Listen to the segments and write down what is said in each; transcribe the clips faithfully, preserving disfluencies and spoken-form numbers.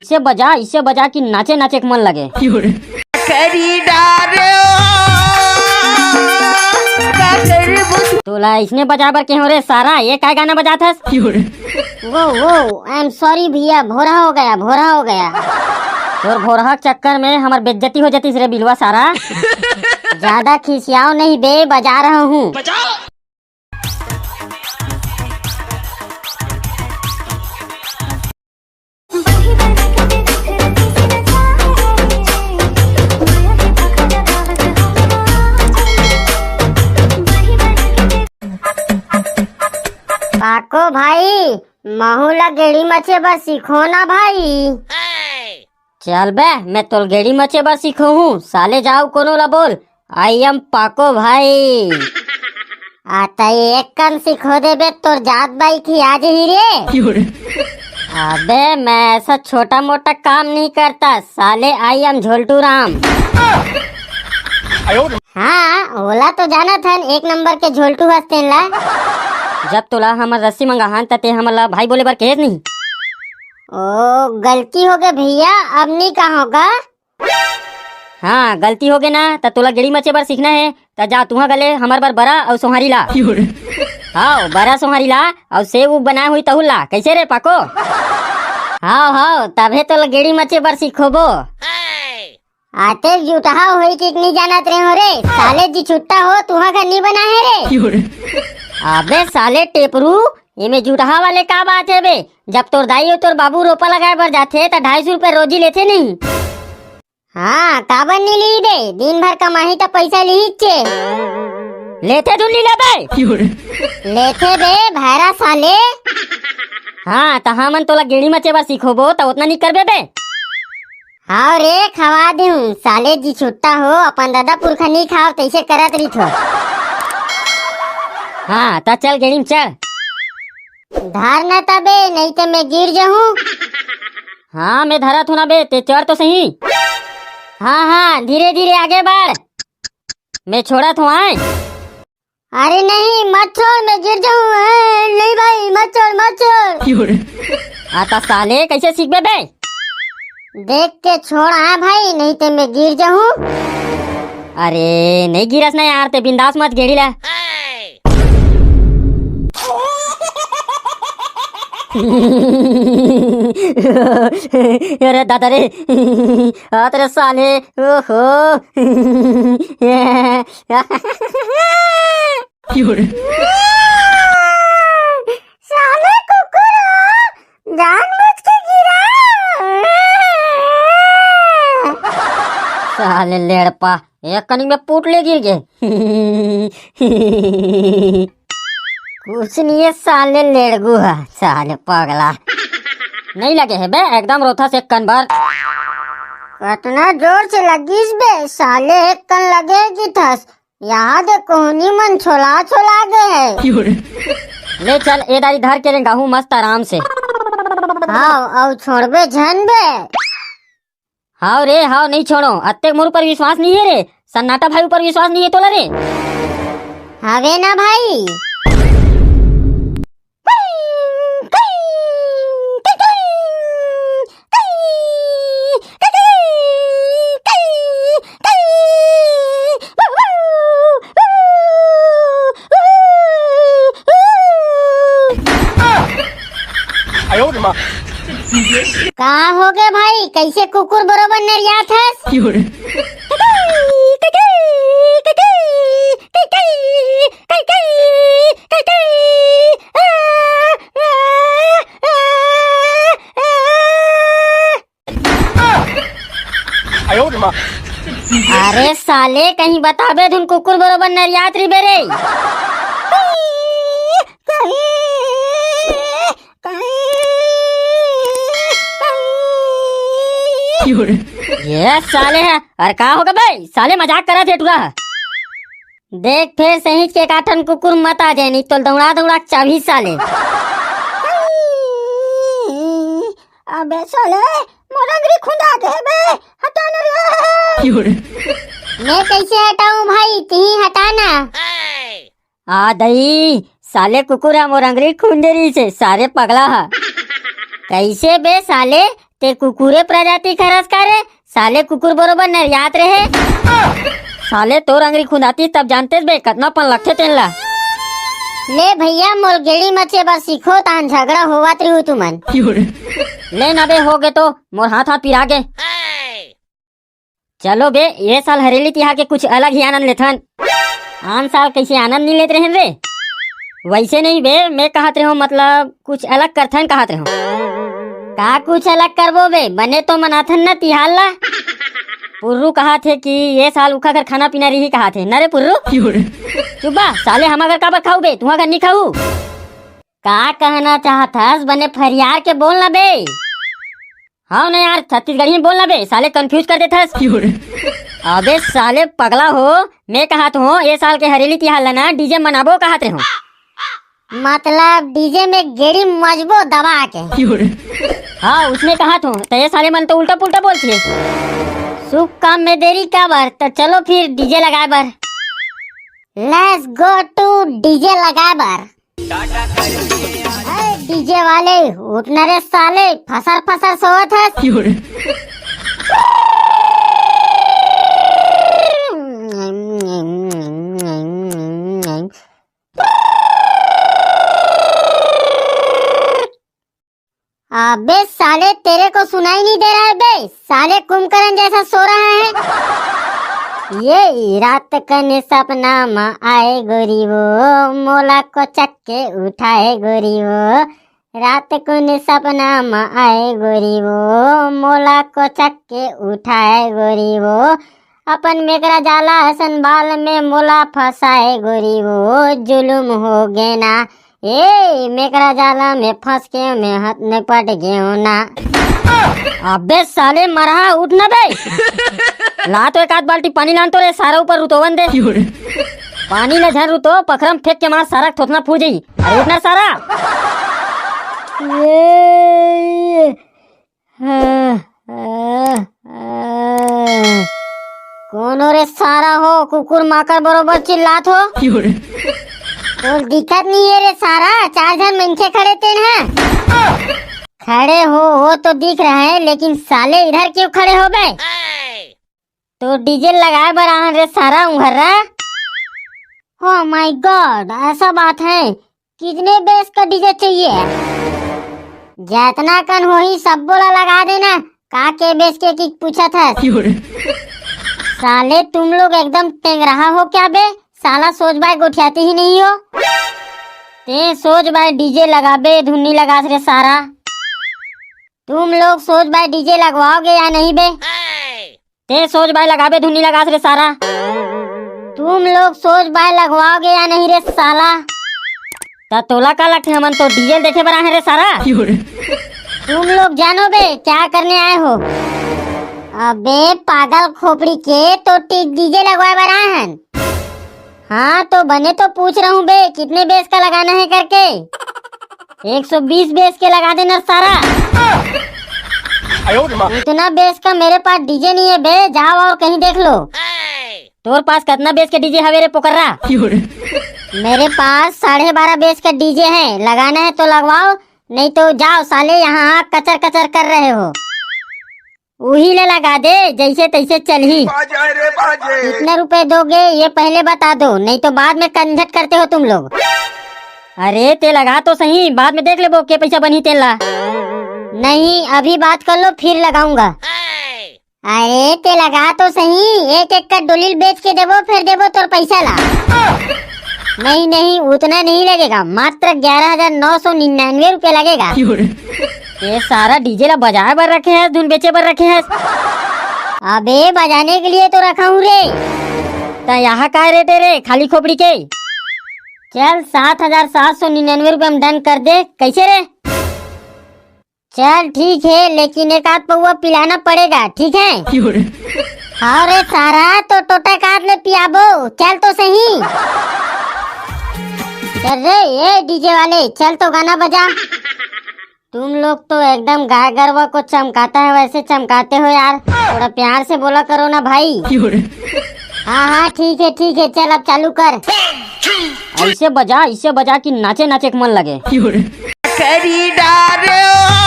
इसे बजा, इसे बजा कि नाचे नाचे के मन लगे। खरीदार। तोला इसने बजा बर के हो रे सारा, ये काय गाना बजात हस? वो वो, आई एम सॉरी भैया, भोरा हो गया, भोरा हो गया। तोर भोरहा के चक्कर में हमर बेइज्जती हो जातीस रे बिलवा सारा। ज्यादा खिसियाओ नहीं बे, बजा रहा हूँ। पाको भाई, महू ला गेड़ी मचे बर सीखो ना भाई। चल बे, मैं तोल गेड़ी मचे बर सिखोहूँ। साले जाओ कोनो ला बोल, आई एम पाको भाई। आ तई एक कन सिखो देबे, तोर जात बाई की आ जही रे। अबे मैं ऐसा छोटा मोटा काम नहीं करता साले, आई एम झोलटू राम। हाँ, ओला तो जानत हन, एक नंबर के झोलटू हस तेन ला। जब तोला हमर रस्सी मंगाहन त ते हमन ला भाई बोले बर कहेस नहीं। ओ, गलती हो गे भैया, अब नहीं कहोगा। हाँ, गलती हो गे ना, त तोला गेड़ी मचे बर सीखना है, त जा तुहा गले हमर बर बरा अउ सोहारी ला। हाँ, बरा सोहारी ला, अउ सेव उब बनाए हुई तहुल ला। कैसे रे पाको? हाँ, हाँ, तभे तोला गेड़ी मचे बर सिखोबो। आते जुटहा होई कि नहीं जानत रहे हो रे, साले जी छुट्टा हो, तुहा घर नहीं बना है रे। अबे साले टेपरू, एमे जुटहा वाले का बात है बे? जब तोर दाई अउ तोर बाबू रोपा लगाए बर जाथे त ढाई सौ रुपए रोजी लेथे नहीं। हाँ, काबर नहीं ली बे? दिन भर कमाही त पैसा लीचे। लेथे धुन ली ले बे। लेथे बे भैरा साले। हाँ, त हमन तोला गेड़ी मचे बर सिखोबो त उतना नहीं करबे बे। हाव रे, खवा देहूं। साले जी छुट्टा हो, अपन दादा पुरखा नहीं खाव, तैसे करत रहिथो। हाँ, त चल गेड़ी में चढ़। धर न तबे, नहीं त मैं गिर जहूं। हाँ, मैं धरत हूं ना बे, ते चढ़ तो सही। हाँ, हाँ, धीरे धीरे आगे बढ़। मैं छोड़त हूं, आए। अरे नहीं, मत छोड़, मैं गिर जाऊं। ए, नहीं भाई, मत छोड़, मत छोड़। आ त साले, कैसे सीखबे बे? देख के छोड़, हाँ भाई, नहीं तो मैं गिर जाऊं। अरे, नहीं गिरस ना यार, ते बिंदास मत गेड़ी ला। अरे दादा रे, आ तेरे साले, ओहो। साले कुकुर, जानबूझ के गिरा। साले लेड़पा, एक कनी में पुट ले गिर गे। कुछ नहीं है साले लेड़गू है, साले पगला। नहीं लगे है बे, एकदम रोथा से एक कन भर। कतना जोर से लगिस बे, साले एक कन लगे कि थस। यहाँ दे कोहनी मन छोला छोला गे है। ले चल, ए दारी धर के रेंगाहू मस्त आराम से। हाँ, अउ छोड़बे झन बे। हाव रे, हाव, नहीं छोड़ो। अत्तेक मोर ऊपर विश्वास नहीं है रे। सन्नाटा भाई ऊपर विश्वास नहीं है तोला रे। हवे ना भाई। का हो गे भाई, कैसे कुकुर बरोबर नरियात हस? अरे साले, कहीं बताबे धुन कुकुर बरोबर नरियात रहिबे रे। ये साले है, अरे का होगे बे? साले मजाक करत हे टूरा। देख फेर सही के एकाठन कुकुर मत आ जाए, नहीं तो दौड़ा दौड़ा के चाबही साले। अबे साले, मोर अंगरी खुंदा दे बे, हटा ना रे। मैं कैसे हटाऊं भाई, तिही हटा ना। आ दई, साले कुकुर ह मोर अंगरी खुंदे रहिसे, सारे पगला ह। कैसे बे साले, ते कुकुरे प्रजाति के हरस का रे? साले कुकुर बरोबर नरियात रहे। साले तोर अंगरी खुंदातिस तब जानतेस बे, कतना पन लगथे तेन ला। ले भैया, मोर गेड़ी मचे बर सीखो, तहन झगड़ा होवत रिहू तुमन। ले ना बे, हो गे तो, मोर हाथ हाथ पिरा गे। चलो बे, ये साल हरेली तिहार के कुछ अलग ही आनंद लेथन। आन साल कैसे आनंद नहीं लेत रहेन रे? वैसे नहीं बे, मैं कहत रहे हूँ, मतलब कुछ अलग करथन कहत रहे हूँ। का कुछ अलग करबो बे, बने तो मनाथन न तिहार ला। पुर्रू कहत हे कि ये साल उखा घर खाना पीना रही कहत हे। न रे पुर्रू, चुप बा साले, हम अगर काबर खाऊ बे, तुहा घर नहीं खाऊ। का कहना चाहत हस, बने फरियार के बोल ना बे। हाँ ना यार, छत्तीसगढ़ी में बोल ना बे, साले confuse कर देत हस। अबे साले पगला हो, मैं कहत हूँ ये साल के हरेली तिहार ला ना डीजे मनाबो कहत रहे हूँ। मतलब डीजे में गेड़ी मजबो दबा के। हाँ, उसने कहत हूँ, तो ये साले मन तो उल्टा पुल्टा बोलथे। शुभ काम में देरी काबर, तो चलो फिर डीजे लगाए बर। Let's go to डीजे लगाए बर। ए, डीजे वाले, उठ न रे साले, फसर फसर सोवत हस। अबे साले, तेरे को सुनाई नहीं दे रहा है बे? साले कुंभकर्ण जैसा सो रहा है। ये रात कने सपना म आए गोरी वो, मोला कोचक के उठाए गोरी वो। रात कुन सपना म आए गोरी वो, मोला कोचक के उठाए गोरी वो। अपन मेकरा जाला असन बाल में मोला फंसाए गोरी वो, जुलुम हो गे ना। ए, मेकरा जाला में फंस के मैं हाथ में पट गयो ना। अबे साले मरहा, उठ ना बे। ला तो एक आध बाल्टी पानी लान तो रे, सारा ऊपर रुतोवन दे। पानी ला झन रुतो, पखरम फेंक के मार, सारा थोथना फूट जाई। अरे उठ ना सारा। ये, हाँ, हाँ, हाँ। कौन हो रे सारा हो, कुकुर माकर बरोबर चिल्लात हो? क्यों रे? तो दिखत नहीं है रे सारा, चार झन मनखे खड़े तेन है। खड़े हो, हो तो दिख रहा है, लेकिन साले इधर क्यों खड़े हो बे? तो डीजे लगाए बर आहन रे सारा उंघर्रा। Oh my God, ऐसा बात है, कितने बेस का डीजे चाहिए? जतना कन होही सब्बो ला लगा देना। का के बेस के की पूछत हस? साले तुम लोग एकदम टेंगराहा हो क्या बे? साला सोच बाय गोठियाते ही नहीं हो। ते सोच बाय डीजे लगाबे धुन नी लगास रे सारा। तुम लोग सोच बाय डीजे लगवाओगे या नहीं बे? ते सोच बाय लगाबे धुन नी लगास रे सारा। तुम लोग सोच बाय लगवाओगे या नहीं रे साला? त तोला का लगथे, हमन तो डीजे देखे बर आए हैं रे सारा। तुम लोग जानो बे क्या करने आए हो? अबे पागल खोपड़ी के, तो टी-, डीजे लगवाए बर आए हैं। हाँ, तो बने तो पूछ रहा हूँ बे, कितने बेस का लगाना है करके। एक सौ बीस बेस के लगा देना सारा। इतना बेस का मेरे पास डीजे नहीं है बे, जाओ और कहीं देख लो। तोर पास कितना बेस के डीजे हवे रे पोकर्रा? मेरे पास साढ़े बारह बेस का डीजे है, लगाना है तो लगवाओ, नहीं तो जाओ साले, यहाँ आग कचर कचर कर रहे हो। उही ले लगा दे, जैसे तैसे चलही। बाजे रे बाजे। कितने रुपए दोगे, ये पहले बता दो, नहीं तो बाद में कंझट करते हो तुम लोग। अरे ते लगा तो सही, बाद में देख लेबो के पैसा बनही तेन ला। नहीं, अभी बात कर लो, फिर लगाऊंगा। अरे ते लगा तो सही, एक एकड़ डोली ल बेच के देबो, फिर देबो तोर पैसा ला। नहीं नहीं, उतना नहीं लगेगा, मात्र ग्यारह हजार नौ सौ निन्यानवे रुपया लगेगा। ये सारा डीजे ला बजाए बर रखे हस, धुन बेचे बर रखे हस? अबे बजाने के लिए तो रखा हूँ रे। त यहाँ का रेट है रे खाली खोपड़ी के? चल सात हजार सात सौ निन्यानवे रुपया में डन कर दे, कैसे रे? चल ठीक है, लेकिन एक आध पौवा पिलाना पड़ेगा, ठीक है? हाँ रे सारा, तो टोटा का आध ले पियाबो, चल तो सही। चल रे, ए डीजे वाले, चल तो गाना बजा। तुम लोग तो एकदम गाय गरवा को चमकाता है वैसे चमकाते हो यार, थोड़ा प्यार से बोला करो ना भाई। हाँ हाँ ठीक है ठीक है, चल अब चालू कर। ऐसे बजा, ऐसे बजा कि नाचे नाचे के मन लगे। करी डारे ओ।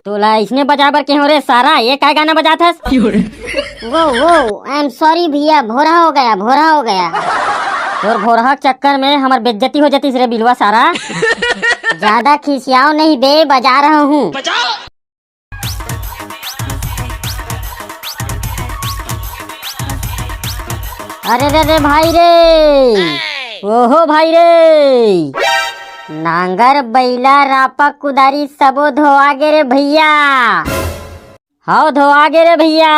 तोला इसने बजा बर के हो रे सारा, ये काय गाना बजात हस? वो वो, I am sorry भैया, भोरा हो गया, भोरा हो गया। तोर भोरहा के चक्कर में हमर बेइज्जती हो जातीस रे बिलवा सारा। ज्यादा खिसियाओ नहीं बे, बजा रहा हूँ। अरे रे रे भाई रे, ओहो भाई रे, नांगर बइला रापा कुदारी सबो धोआ गे रे भैया। हव धोआ गे रे भैया।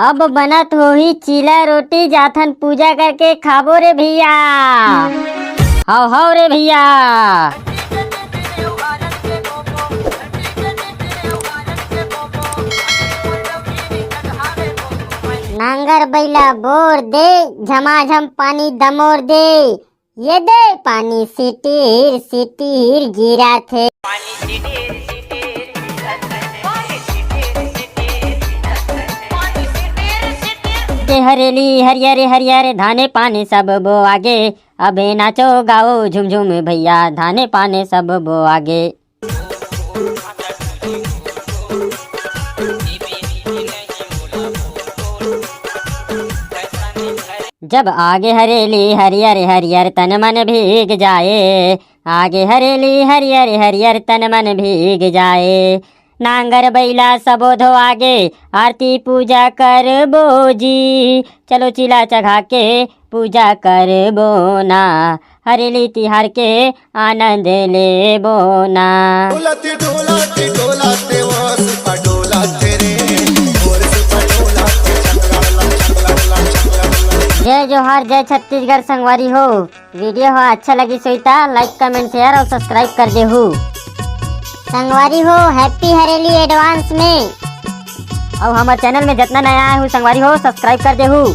अब बनत होही चीला रोटी, जाथन पूजा करके खाबो रे भैया। हव हव रे भैया। नांगर बइला बोर दे, झमाझम पानी दमोर दे। ये दे पानी सिटिर सिटिर गिरा थे। के हरेली हरियर हरियर धाने पाने सब बोआगे। अबे नाचो गाओ झुमझुम भैया, धाने पाने सब बोआगे। जब आगे हरेली हरियर हरियर तन मन भीग जाए, आगे हरेली हरियर हरियर तन मन भीग जाए। नांगर बइला सबो धोआगे, आरती पूजा करबो जी। चलो चीला चघा के पूजा करबो ना, हरेली तिहार के आनंद लेबो ना। डोलत डोलत डोलत वो सुपा डोलत रे, वो सुपा डोलत। जय जोहार, जय छत्तीसगढ़ संगवारी हो। वीडियो ह अच्छा लगिस होही त like, comment, share और subscribe कर देहू। संगवारी हो, happy हरेली advance में। और हमर channel में जितना नया आए हो संगवारी हो, subscribe कर देहू।